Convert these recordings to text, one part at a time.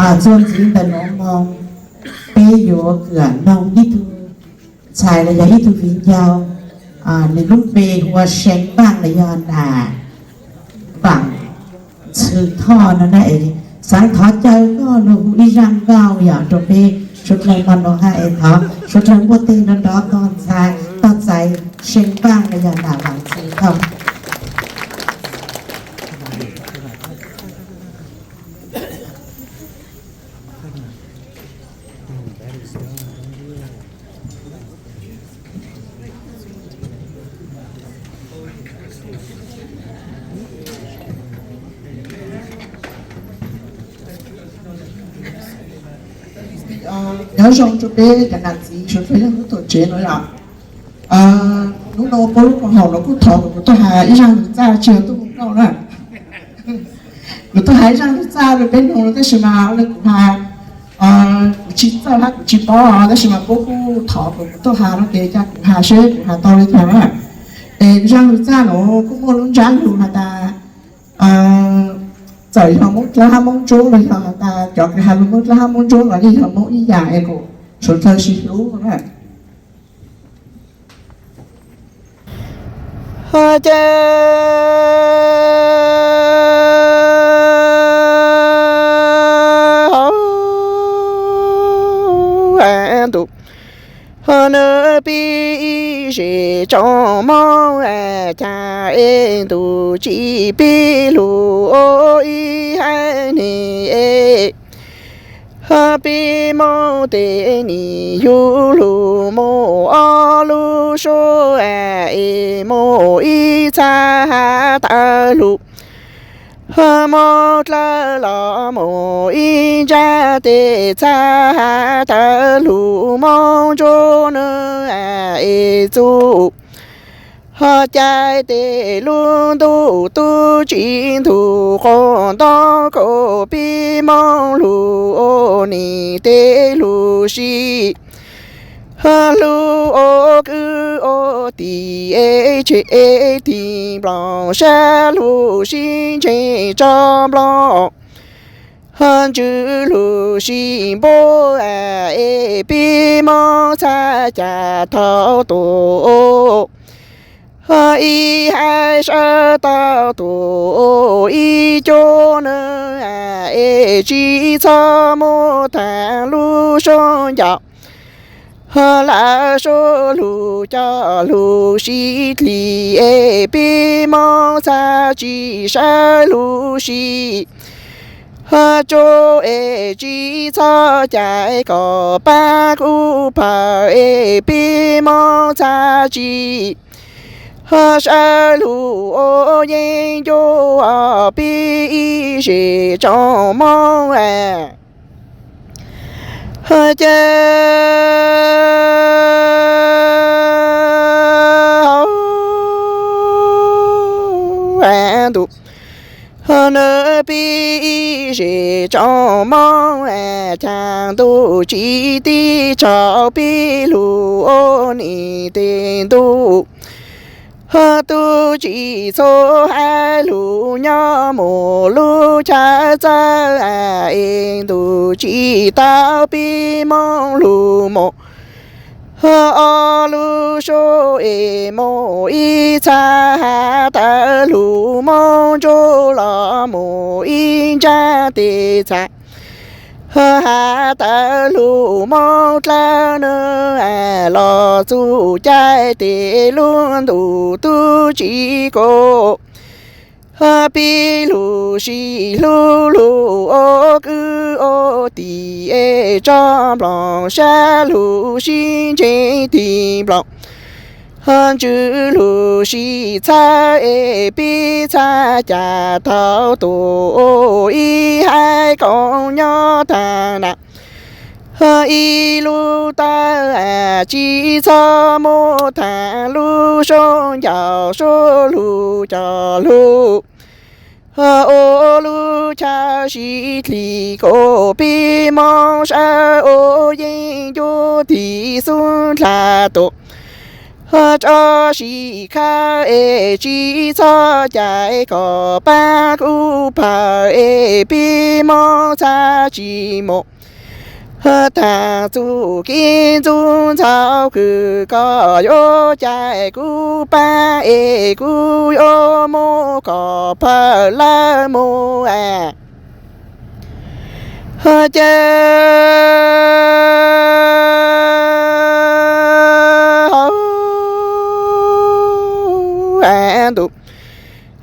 Txuas ntxiv ntawm nuav moog, peb yuav kws noog ib tug ntxhais los yog ib tug viv ncaus, nws lub npe hu ua See Npaaj los yog Nam Vaam Ntxhw Thoj no na. Xaav thov caw koj lug hu ib zaaj nkauj yog rua peb suav dlawg mloog hab es thov suav dlawg npuaj teg nrov nrov tog ntxhais, tog ntxhais See Npaaj los yog Nam Vaam Ntxhw Thoj. Nyob zoo rua peb cov nam txiv suav dlawg yog huv tuam tsev no yom. Hnub no puab lub koom haum no kuj thov kom kuv tuaj has ib zaaj lug txaj tsi yog tuaj hu nkauj na. Kuv tuaj has ib zaaj lug txaj rua peb noog tab sis mas le kuv has, kuv tsi txawj hab kuv tsi paub tab sis mas puab kuj thov kom kuv tuaj has no ces ca kuv has seb kuv has tau le caag na. Es zaaj lug txaj nuav kuj muaj lub ntsab lug has tas, txawm yog Moob Dlawb hab Moob Ntsuab los yog has tas cov kws has lug Moob Dlawb hab Moob Ntsuab los yeej yog Moob ib yaam es kom suav dlawg sib hlub na. Ces ntuj, nws pib ib zes tsoom Moob caag es ntuj tsi pib lug ib haiv neeg es pib Moob tes nis yug lug muaj ob lub suab es muaj ib txhab has tawv lug. Moob Dlawb los muaj ib ntsab tes txhab has tawv lug. Moob Ntsuab nws es txuj ho cai tes lub ntuj tub tsi ntug qaug nto kaum pib Moob lug ua nim tes lug sib hlub ua kwv ua tij es tseg tig nplooj sab lug sib ntseeg tso nplooj. Ntsws lug sib npuab es pib Moob txhab ca thaum tuag. Ib haiv sawv tau tuag ib cuab nws es tsi txhob muab thaam lub suab ncaus. Lawv suab lug coj lug sib dlig es pib Moob txhab tsi sawv lug sib tsuj es tsi txhob cais kom paab kuv phaws es pib Moob txhab tsi sawv lug ua yeeb ncuab pib ib zes tsoom Moob ces ntuj, nws pib ib zes tsoom Moob caag ntuj tsi tib tsaug pib lug ua nim tes ntuj tub tsi txhua haiv lug nyob mus lub chaw txawj es ntuj tsi tau pib Moob lug mus ob lub suab es mus ib txhab has tawv lug. Moob Ntsuab los mus ib ntsab tes txhab has tawv lug. Moob Dlawb nws los txuj cai tes lub ntuj tub tsi kaum pib lug sib hlub lug ua kwv ua tij es tso nplooj sab lug sib ntseeg tig nplooj. Ntsws lug sib txhawb es pib txhab ca thaum tuag ib haiv koom nyob taag nam ib lub tawb tsi txhob muab thaam lub suab ncaus suab lug coj lug ua lub chaw sib dlig kom pib Moob sawv ua yeeb ncuab tig xub ndhla tuaj. Tso sim khawb es tsis txhob cais kom pab kuv phaws es pib mob txhaj tsis mus. Tag txuj kev ntxub ntxhov kws koj yuav cais kuv pab es kuv yuav mus kom phaws lawv mus. Ces hauv ntuj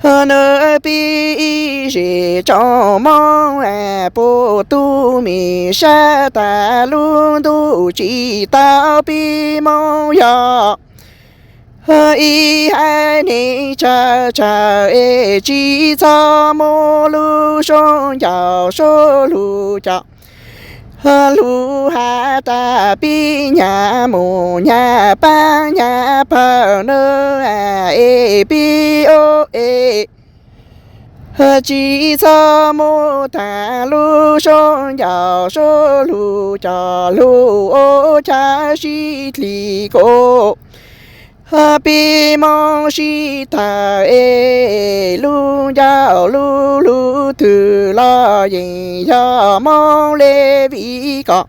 nws pib ib zes tsoom Moob puag tub mi sab tas lub ntuj tsis tau pib mob yog ib haiv neeg tsawg tsawg es tsis txhob muab lub zoo ncaus suab lug cov lug has tas pib nyab mus nyab pab nyab pawg nws es pib ua es tsis txhob muab tag lub zoo ncaus suab lug cov lug ua chaw sib dlig kuv pib mob sib tawg es lub ncauj lub lub twg los yeej yog mob le vim koj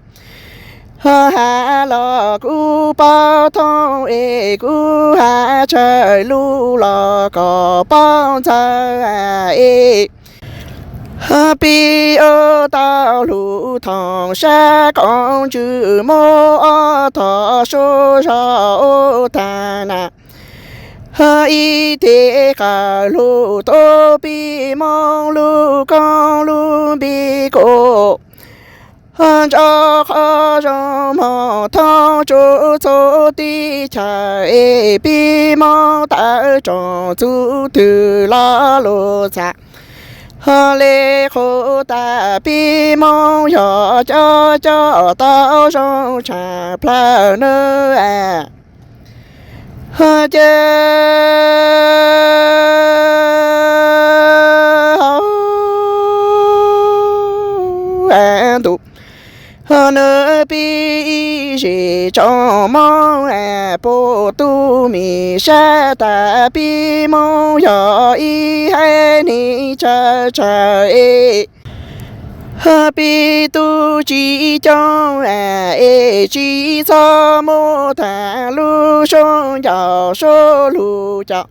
has los kuv paub thoob es kuv has tsawg lug los koj paub ntxawg es pib ua tau lug thoom sab koom ntsws muab ob tog suab zog ua tag na ib teg qawg lug tuaj pib mob lub koob lub npe kuv ntsoj qhov zoo moog thoob tsuj txhua teb chaws es pib mob tawm tsoom txuj twg los lug txhaj le qhuav tas pib mob yog cov coj tau zoo tshaj plawg nws ces hauv ntuj nws pib ib zes tsoom Moob puag tub mi sab tas pib mob yog ib haiv neeg tsawg tsawg es pib tub tsis coob es tsis txhob muab tag lub zoo ncaus suab lug cov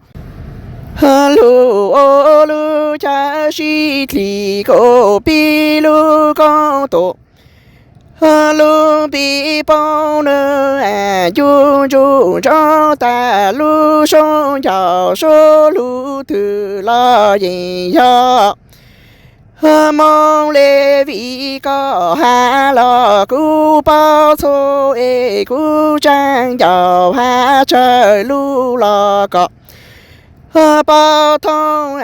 lug ua lub chaw sib dlig kuv pib lub koob tuaj lub npe poob nws ncu ntsuj ntsoov tas lub zoo ncaus suab lug twg los yeej yog mob le vim koj has los kuv paub txhua es kuv tseem ncaus has tsawg lug los koj paub thoob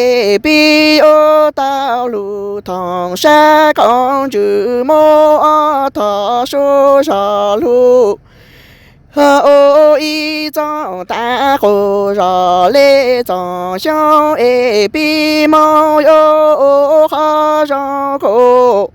es pib ua tau lug thoom sab koom ntsws muab ob tog suab zog lug ua ib txooj tag quas zog le txoom xyoob es pib mob yuav ua qhov zoo kuv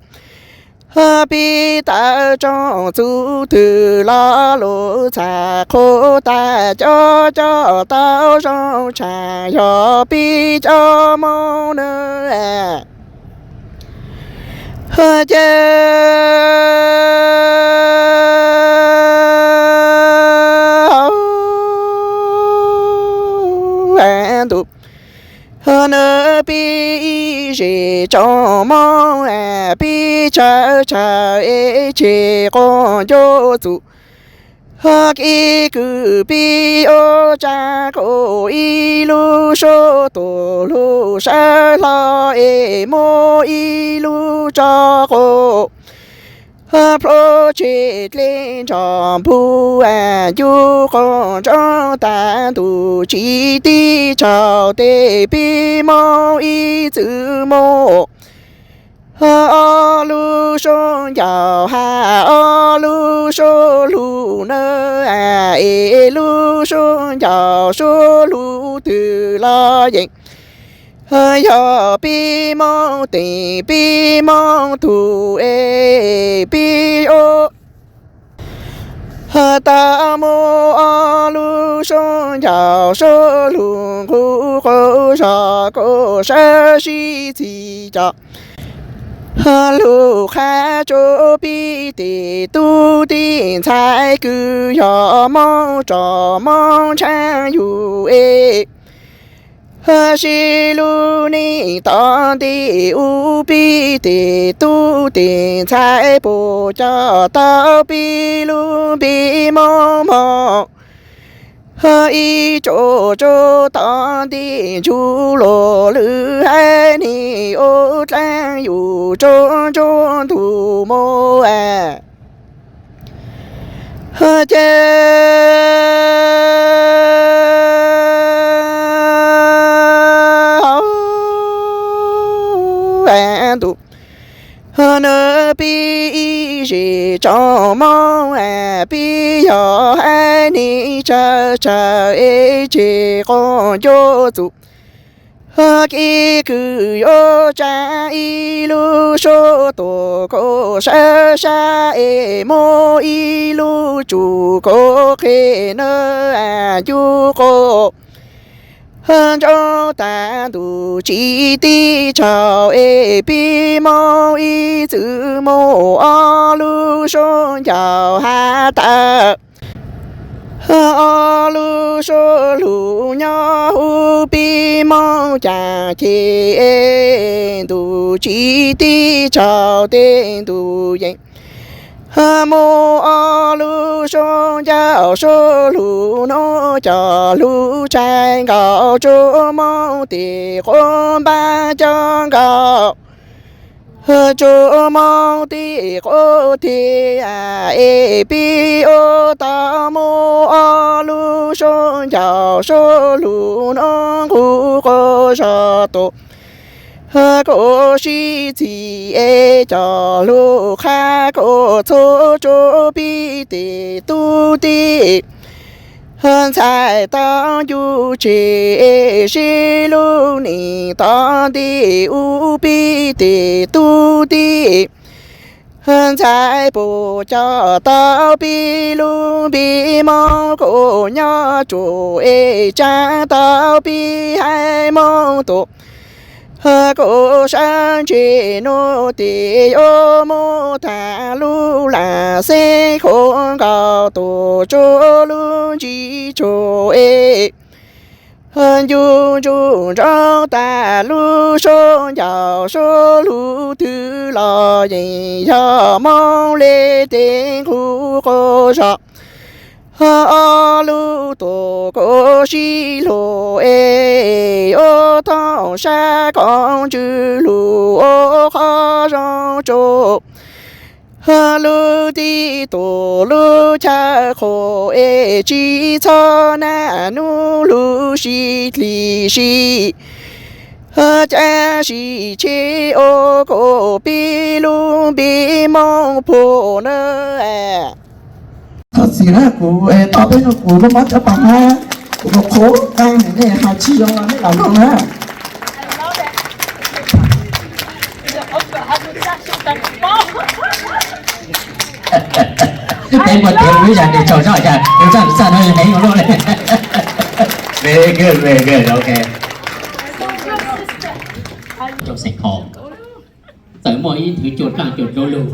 pib tawm tsoom txuj twg los lug txhaj qhuav tas cov coj tau zoo tshaj yog pib cov mob nws ces hauv ntuj nws pib ib zes tsoom Moob pib tsawg tsawg es tseg quas ncuj txuj kev kwm pib ua tsa kuv ib lub suab tuaj lug sawv hlo es muab ib lub tso quas plhuav tseg dlej nrog npug ncu quas ntsoov tas ntuj tsis tib tsaug tes pib mob ib txwm mus ob lub suab ncaus has ob lub suab lug nws es lub suab ncaus suab lug twg los yeej yog pib mob teem pib mob tug es pib ua Tau muaj ob lub sab ncauj sab lug nqus quas zog kuj sawv sib txhis cov lug qha tsuas pib tes tub tij ntxhais kws yog Moob Tsom Moob Ntshav Yug es sib lug nim tom ntej ub pib tes tub tij ntxhais puag coj tau pib lub npe Moob Moog. Ib tsoom tsuj tom ntej ntsuj luag lwm haiv neeg ua dlaab yug tsuj ntsuj ntug mus ces ntuj nws pib ib zes tsoom Moob pib yog haiv neeg tsawg tsawg es tseg quas ncuj txug kev kws yuav tsa ib lub suab tuam kuj sawv sab es muab ib lub tsum kuj qhia nws ncuj quas ntsoov tas ntuj tsis tib tsaug es pib moog ib txwm moog ob lub sab ncauj has tas ob lub sab lug nyob huv pib moog cas ces ntuj tsis tib tsaug tej ntuj yeej muaj ob lub sab ncauj sab lug nub coj lug tshais nkaus tsuj moog tej quas npab coj nkaus tsuj moog tej quas thiab es pib ua tau muaj ob lub sab ncauj sab lug nub nqus quas zog tuaj kuj sib txhis es coj lug qha kuj txhua tsuj pib tes tub tij ntxhais tau ncuj tseg sib lug nim tom ntej ub pib tes tub tij ntxhais puag coj tau pib lub npe Moob kuj nyob tsuas es tsa tau pib haiv Moob tuaj kuj sawv ntseg nuav tes yuav muab tag lub lam xeeb qhuav nkaus tuaj tsuj lub ntsis tsuag es ncu ntsuj ntsoov tas lub sab ncauj sab lug twg los yeej yog Moob le tes nqus quas zog ob lub tuam kuj sib lug es ua thaum sab koob ntsws lug ua qhov zoo tsuj lub tib tuam lub chaw qhuas es tsis txhob naj nub lub sib dlig sib cav sib tshe ua kuj pib lub npe Moob puag na. Thov txim na kuv, tau peb no kuv lub mob cov pas hab, kuv qhuav qhuav qeej, nej hais tsis zoo los nej lam mloog na. Peb muaj tes ua ib zag tes tsaug zog cas tus txaj tus txaj no heev ua luaj li. Very good, very good, ok. Rau Xeem Kho txawm muaj ib nthwv cua dlaaj cua dlub lug,